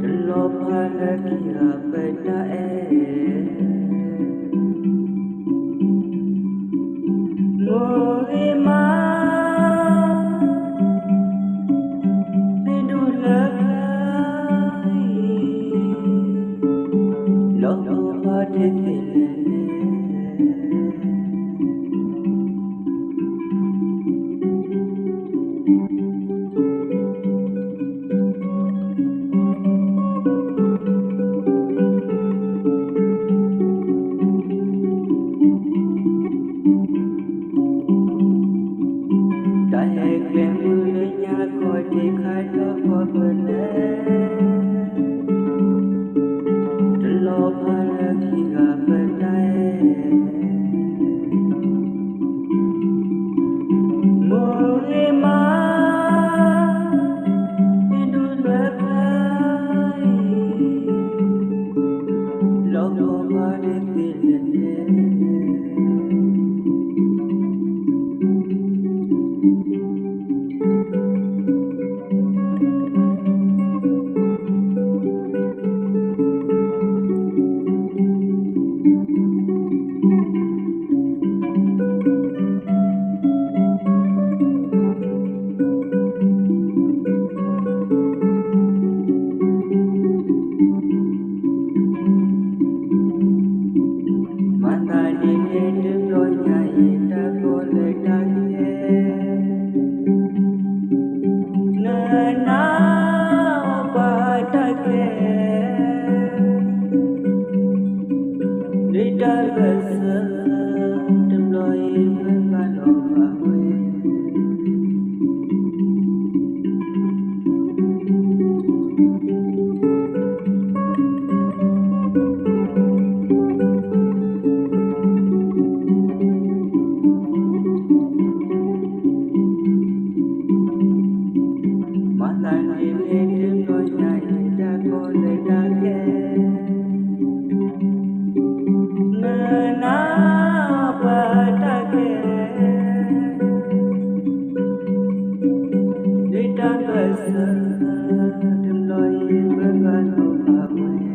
တလီၤဖးလၢခံဂၤပတၢ်အဲၣ်, မိၢ်ဂ့ၤမး သ့ၣ်ဒူၣ်လၢကျါအံၤ, လီၤဘီဘီတသ့ၣ်လၢၤန့ၣ် တၢ်ဟဲကျဲမုၢ်လၢညါခီၣ်ထံးခါဒီးခီၣ်ဖျၢၣ်လဲၣ်, တလီၤဖးလၢခံဂၤပတၢ်အဲၣ်, မိၢ်ဂ့ၤမး သ့ၣ်ဒူၣ်လၢကျါအံၤ, လီၤဘီဘီတသ့ၣ်လၢၤန့ၣ် မၤသးဒ်န့ၣ်တဘျီညါအံၤ တၢ်ကီလၢတၢ်ခဲ နနာ်အီၤပှၤတၢ်ခဲ ဒ်တၢ်ဘၢၣ်စၢၤ တဘျီအံၤမ့ၢ်ဘၣ်လီၤဘၣ်ဝဲ မၤသးဒ်န့ၣ်တဘျီညါအံၤ တၢ်ကီလၢတၢ်ခဲ နနာ်အီၤပှၤတၢ်ခဲ ဒ်တၢ်ဘၢၣ်စၢၤ တဘျီအံၤမ့ၢ်ဘၣ်လီၤဘၣ်ဝဲ